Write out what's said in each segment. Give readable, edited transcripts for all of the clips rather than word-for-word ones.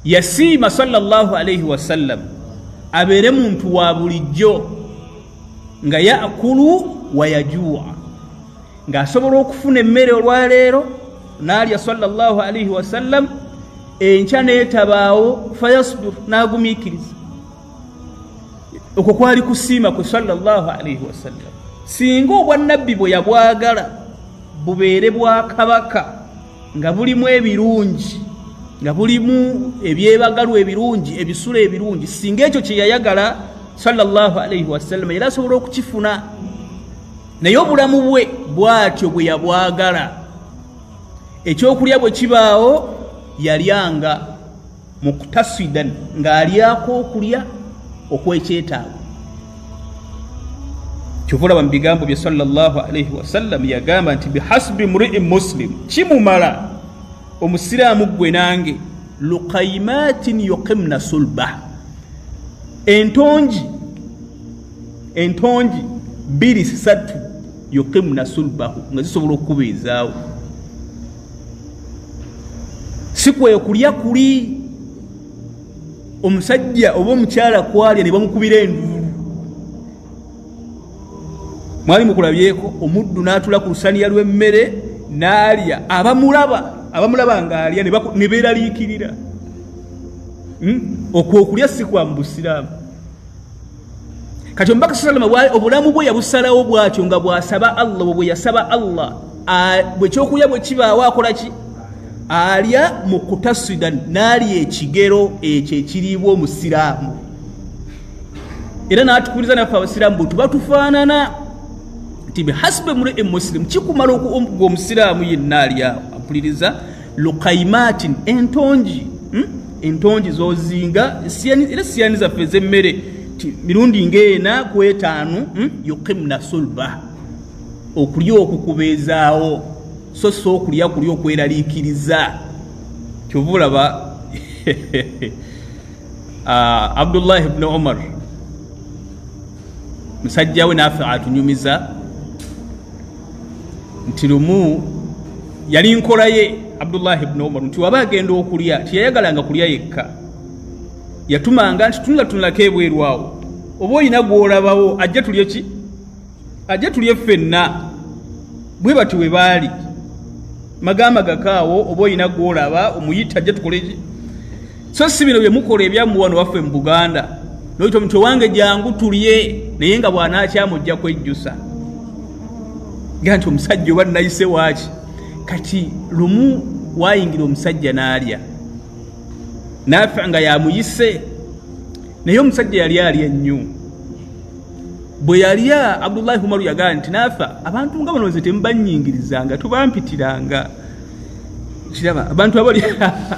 Yasiima sallallahu alaihi wasallam abeere muntu wa bulijjo nga yakulu wayajua, ng'asobola okufuna emmere olwaleero n'alya sallallahu alaihi wasallam, enkya neetabaawo, fayasbir, n'agumiikiriza. Okwo kwali kusiima kwe sallallahu alaihi wasallam. Singa obwannabbi bwe yabwagala bubeere bwa kabaka nga bulimu ebirungi, nga bulimu ebyebagalwa ebirungi, ebisulo ebirungi, singa ekyo kye yayagala sallallahu alaihi wasallam era asobola okukifuna. Naye obulamu bwe bwatyo bwe yabwagala. Ekyokulya bwe kibaawo yalyanga muktasidan, ng'alyako okulya okwekyetaago. Kyova olaba mu bigambo bye sallallahu alaihi wasallam yagamba nti bihasbi mriin muslim, kimumala omusiraamu ggwe nange, luqaimatin yuqimna sulba, entongi 2 3, yuqimna sulbahu, nga zisobola okukubeezaawo. Si kwe kulya kuli omusajja oba omukyala kwalya ne bamukubira enduulu. Mwali mukulabyeko omuddu n'atula ku lusaniya lw'emmere n'alya, abamulaba ng'alya ne beeraliikirira. Okwo okulya si kwa mu busiraamu. Kati omubaka salama obulamu bwe yabusalawo bwatyo nga bw'asaba Allah, bwe yasaba Allah bwekyokulya bwe kibaawo akola ki? Alya mukutasidan, n'alya ekigero ekyo ekiriibwa omusiraamu. Era n'atukubiriza naffe abasiraamu bwe tuba tufaanana nti bihasibe mriin muslim, kikumala okuga omusiraamu yenna alyawo ampuliriza, lukaimatin, entongi, Entongi zozinga, era siyani zaffe ez'emmere mirundi ng'ena ku etaano, Yuqimna sulba, okulya okukubeezaawo, so si okulya kulya okweraliikiriza. Kyova olaba Abdullahi bni Umar, musajja we naffe atunyumiza nti lumu yali nkola ye Abdullahi bni Umar nti waba agenda okulya tiyayagalanga kulya yekka, yatumanga nti tunula tunulako ebweru awo, oba olina gwolabawo ajje tulye ki, ajje tulye ffenna. Bwe bati we baali magamba gakaawo, oba olina gwolaba omuyita ajje tukole ki. So si bino bye mukola ebyammwe wano waffe mu Buganda, noyita omuntu owange jangu tulye, naye nga bw'anaakyamujja kwejjusa ga nti omusajja oba nayise waaki. Kati lumu waayingira omusajja n'alya, Nafi nga yamuyise, naye omusajja yali alya nnyo. Bwe yalya, Abdullahi Umaru yagamba nti Nafa, abantu nga bano nze temubanyingirizanga, tubampitiranga. Kiraba abantu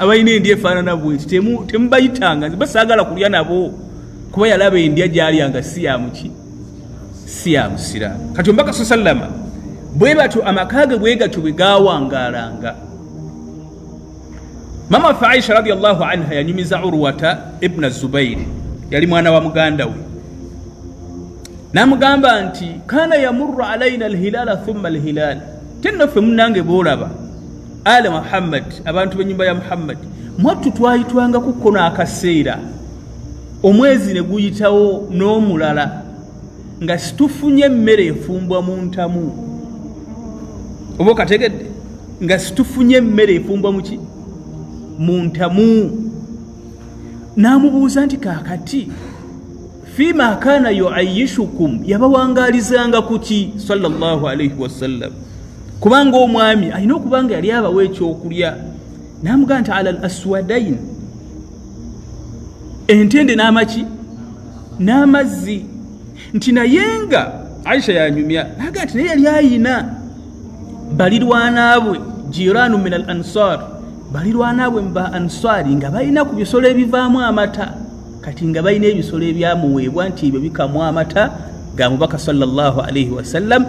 abalina endya efaanana bweti temubayitanga, nze basaagala kulya nabo, kuba yalaba endya gyalyanga si ya muki, si ya musiraamu. Kati omubaka sa sallama bwe batyo amaka ge bwe gatyo bwe gawangaalanga. Mama waffe Aisha radiallahu anha yanyumiza Urwata ibuna Zubairi, yali mwana wa muganda we, n'amugamba nti kana yamurru alaina alhilala thumma alhilal, tenno ffe munnange boolaba ale Muhammad, abantu b'ennyumba ya Muhammad, mwattu twayitwangako ko n'akaseera omwezi ne guyitawo n'omulala nga situfunye emmere efumbwa mu ntamu. Oba okategedde? Nga situfunye emmere efumbwa muki, mu ntamu. N'amubuuza nti kaakati fiima kaana yuayishukum, yabawangaalizanga kuki sallallahu alaihi wasallam? Kubanga omwami alina okuba nga yali abawa ekyokulya. N'amugamba nti ala al aswadain, entende n'amaki n'amazzi. Nti naye nga Aisha yanyumya naga nti naye yali ayina balirwanaabwe, jiranu min al ansar, balirwanaabwe mu ba ansari, nga balina ku bisolo ebivaamu amata. Kati nga balina ebisolo ebyamuweebwa nti ebyo bikamwa amata ga mubaka sallallahu alaihi wasallam.